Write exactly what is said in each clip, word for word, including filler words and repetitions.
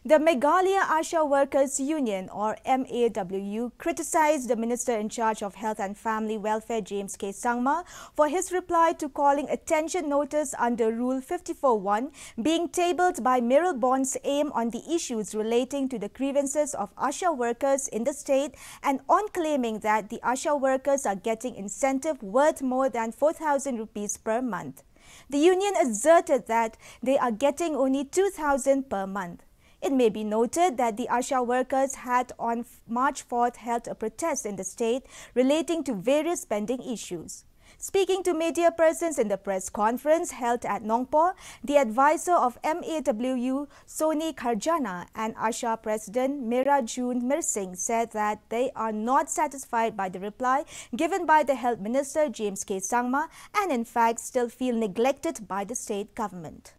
The Meghalaya ASHA Workers Union, or M A W U, criticized the Minister in charge of Health and Family Welfare, James K Sangma, for his reply to calling attention notice under Rule fifty-four one being tabled by Mayralborn's AIM on the issues relating to the grievances of ASHA workers in the state and on claiming that the ASHA workers are getting incentive worth more than four thousand rupees per month. The union asserted that they are getting only two thousand per month. It may be noted that the ASHA workers had on March fourth held a protest in the state relating to various pending issues. Speaking to media persons in the press conference held at Nongpoh, the advisor of M A W U, Sony Kharjana, and ASHA President Mirajun Mirsing said that they are not satisfied by the reply given by the Health Minister James K Sangma and in fact still feel neglected by the state government.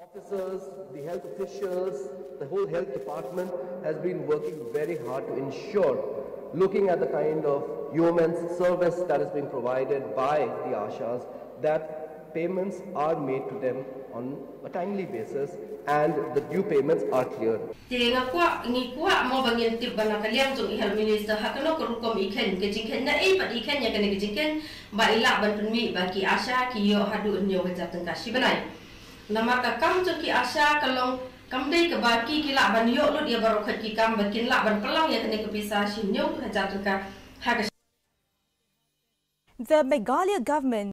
Officers, the health officials, the whole health department has been working very hard to ensure, looking at the kind of yeoman's service that is being provided by the ASHAs, that payments are made to them on a timely basis and the due payments are cleared. Te nga kwah, ngi kwah mo ba ngin tip ba na ka liang jong i health minister ha kano ka rukom i khein ka jingkhein, na ei pat i khein ïa kane ka jingkhein ba i lah ban pynmih ba ki ASHA ki ïoh haduh hynñiew hajar tyngka shi bnai. Namar ka kam jong ki ASHA ka long kam dei kaba ki ki lah ban ïoh lut ïa baroh khoit ki kam, ba kin lah ban pynlang ïa kane ka pisa shi hynñiew hajar tyngka ha ka The Meghalaya government